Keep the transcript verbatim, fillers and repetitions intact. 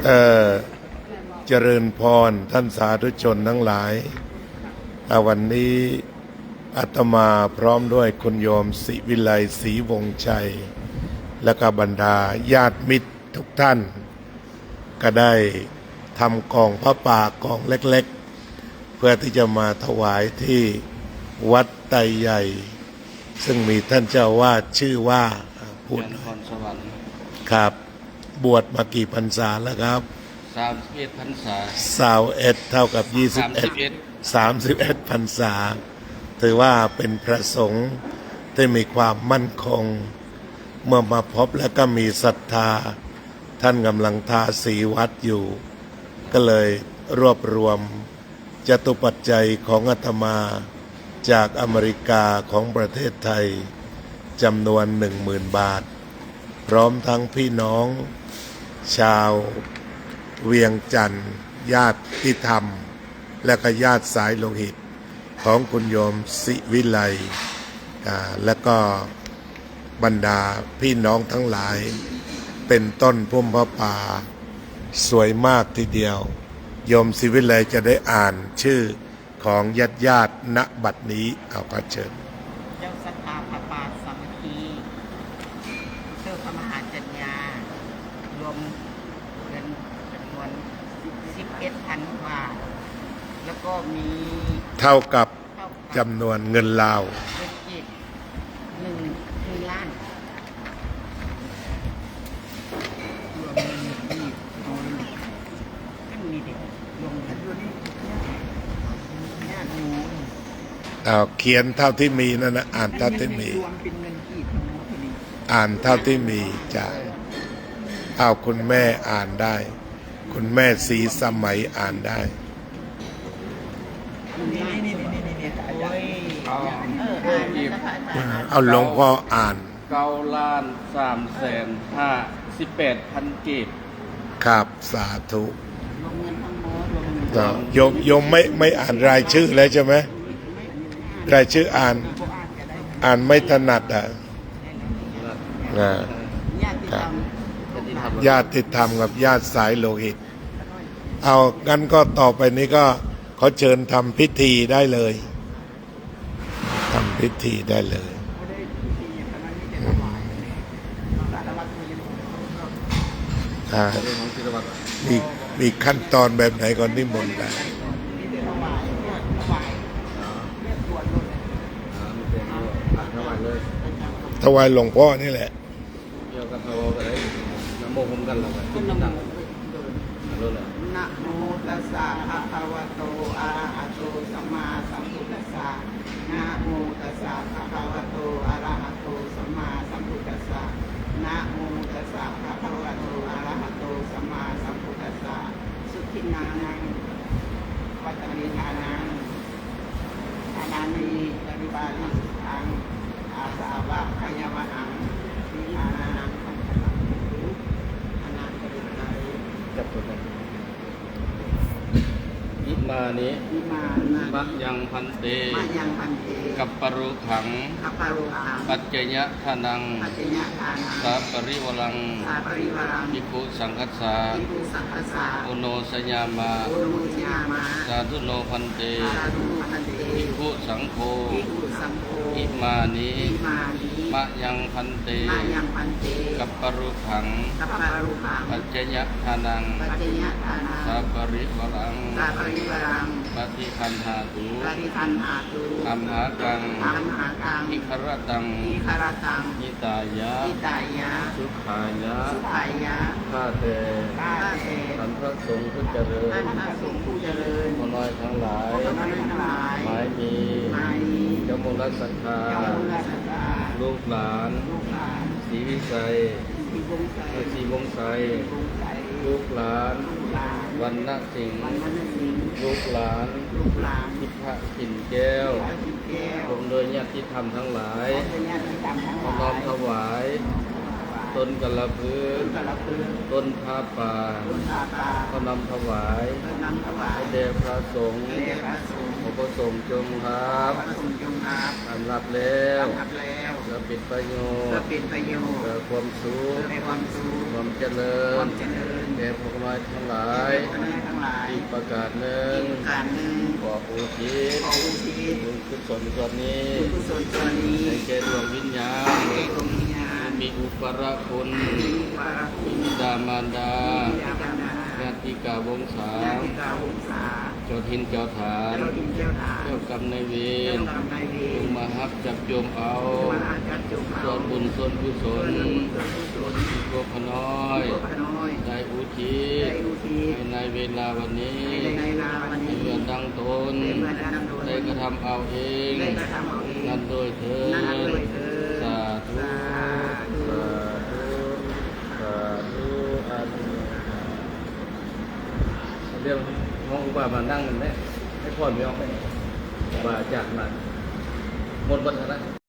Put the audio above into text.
เอ่อ เจริญพรท่านสาธุชนทั้งหลาย อ่า วันนี้อาตมาพร้อมด้วยคุณโยมศิวิไล ศรีวงศ์ชัย และก็บรรดาญาติมิตรทุกท่าน ก็ได้ทำกองผ้าป่ากองเล็กๆ เพื่อที่จะมาถวายที่วัดไตรใหญ่ ซึ่งมีท่านเจ้าอาวาสชื่อว่า อ่า พูด จันทร์นครสวรรค์ ครับ บวชมากี่พรรษาแล้วครับ สามสิบเอ็ดพรรษา ซาวเอ็ดเท่ากับยี่สิบเอ็ด สามสิบเอ็ด สามสิบเอ็ดพรรษา ถือว่าเป็นพระสงฆ์ที่มีความมั่นคง เมื่อมาพบแล้วก็มีศรัทธา ท่านกำลังทาสีวัดอยู่ ก็เลยรวบรวม จตุปัจจัยของอาตมาจากอเมริกาของประเทศไทย จำนวนหนึ่งหมื่นบาท พร้อมทั้งพี่น้องชาวเวียงจันทร์ ญาติธรรม และก็ญาติสายโลหิตของคุณโยมศิวิไล อ่า และก็ บรรดาพี่น้องทั้งหลาย เป็นต้นพุ่มผ้าป่าสวยมากทีเดียว โยมศิวิไลจะได้อ่านชื่อของญาติๆ ณ บัดนี้ เอา ขอเชิญ เจ้าศรัทธาผ้าป่าสามัคคี เจ้าพระมหาจัญญา รวมเงินจำนวนสิบเอ็ดพันกว่าบาท แล้วก็มี เท่ากับ เท่ากับ จำนวนเงินลาว เงินกีบ หนึ่ง หนึ่งล้าน รวมเงินกีบ ท่านมีเด็ก รวมเงิน เอา เขียนเท่าที่มีนั่นนะ อ่านเท่าที่มี รวมเป็นเงินกีบทั้งหมดนี่ อ่านเท่าที่มีจ้ะ เอา คุณแม่อ่านได้ คุณแม่ศรีสมัยอ่านได้ นี่ๆๆๆๆ โอ้ย เออ อ่านแล้วค่ะ อ่า เอาหลวงพ่ออ่าน เก้าล้านสามแสนห้าสิบแปดพันกีบ ครับ สาธุ รวมเงินทั้งหมด รวมเงิน ครับ โยม โยมไม่ ไม่อ่านรายชื่อแล้วใช่ไหม รายชื่ออ่าน อ่านไม่ถนัดอ่ะ นะ ญาติธรรม ครับ ญาติธรรมกับญาติสายโลหิต เอา งั้นก็ต่อไปนี้ก็ขอเชิญทำพิธีได้เลย ทำพิธีได้เลย อืม อ่า มี มีขั้นตอนแบบไหนก็นิมนต์ได้ ถวายหลวงพ่อนี่แหละ เกี่ยวกับเราก็ได้ นะโมพร้อมกัน แล้วก็ขึ้นนั่ง เอาเลย นะโมตัสสะ ภะคะวะโต อะระหะโต สัมมาสัมพุทธัสสะ นะโมตัสสะ ภะคะวะโต อะระหะโต สัมมาสัมพุทธัสสะ นะโมตัสสะ ภะคะวะโต อะระหะโต สัมมาสัมพุทธัสสะ สุทินนานัง วัตตะเมทานัง ทานานิ ปะริวาริสุขัง อาสะวะขยะวะหัง วิหารานัง ขันธะลัง อนาถะริไก จับตัวได้ อิมานิ อิมานิ มะยัง ภันเต มะยัง ภันเต กัปปะรุขัง กัปปะรุขัง ปัจจยะทานัง ปัจจยะทานัง สะปะริวารัง สะปะริวารัง ภิกขุสังฆัสสะ ภิกขุสังฆัสสะ โอโนชยามะ โอโนชยามะ สาธุโน ภันเต สาธุโน ภันเต ภิกขุสังโฆ ภิกขุสังโฆ อิมานิ อิมานิ มะยัง ภันเต มะยัง ภันเต กัปปะรุขัง กัปปะรุขัง ปัจจยะทานัง ปัจจยะทานัง สะปะริวารัง สะปะริวารัง ปะฏิคันหาตุ ปะฏิคันหาตุ อัมหากัง อัมหากัง อิครตัง อิครตัง หิตายะ หิตายะ สุขายะ สุขายะ ข้าแต่ ข้าแต่ ท่านพระสงฆ์ผู้เจริญ ท่านพระสงฆ์ผู้เจริญ พ่อน้อยทั้งหลาย พ่อน้อยทั้งหลาย หมายมี หมายมี เจ้ามูลศรัทธา เจ้ามูลศรัทธา ลูกหลาน ลูกหลาน ศรีวิชัย ศรีวงศ์ชัย ศรีวงศ์ชัย ศรีวงศ์ชัย ลูกหลาน ลูกหลาน วรรณสิงห์ วรรณสิงห์ ลูกหลาน ลูกหลาน ทิพย์ถิ่นแก้ว ทิพย์ถิ่นแก้ว พร้อมด้วยญาติธรรมทั้งหลาย พร้อมด้วยญาติธรรมทั้งหลาย ขอน้อมถวาย ต้นกัลละพฤกษ์ ต้นกัลละพฤกษ์ ต้นผ้าป่า ต้นผ้าป่า ขอน้อมถวาย ขอน้อมถวาย แด่พระสงฆ์ แด่พระสงฆ์ ขอพระสงฆ์จงรับ ขอพระสงฆ์จงรับ อันรับแล้ว อันรับแล้ว เพื่อเป็นประโยชน์ เพื่อเป็นประโยชน์ เพื่อความสุข เพื่อความสุข ความเจริญ ความเจริญ แก่พวกน้อยตังหลาย แก่พวกน้อยตังหลาย อีกประก๋านนึ่ง อีกประก๋านนึ่ง ขออุทิศ ขออุทิศ บุญกุศลส่วนนี้ บุญกุศลส่วนนี้ ให้แก่ดวงวิญญาณ ให้แก่ดวงวิญญาณ ผู้มีอุปการะคุณ ผู้มีอุปการะคุณ บิดามารดา บิดามารดา ญาติกาวงศา ญาติกาวงศา เจ้าถิ่นเจ้าฐาน เจ้าถิ่นเจ้าฐาน เจ้ากรรมนายเวร เจ้ากรรมนายเวร จงมาฮับจับจมเอา จงมาฮับจับจมเอา ส่วนบุญส่วนกุศล ส่วนบุญส่วนกุศล ที่พวกข้าน้อย ที่พวกข้าน้อย ได้อุทิศ ได้อุทิศ ให้ในเวลาวันนี้ ให้ในเวลาวันนี้ ให้เหมือนดังตน ให้เหมือนดังตน ได้กระทำเอาเอง ได้กระทำเอาเอง นั้นด้วยเทอญ นั้นด้วยเทอญ สาธุ สาธุ สาธุ สาธุ อาเมน เรื่องห้องอุบามานั่งกันเนี่ย ให้พ่อไม่ออกไป อุบาอาจารย์มา หมดวันแล้วนะ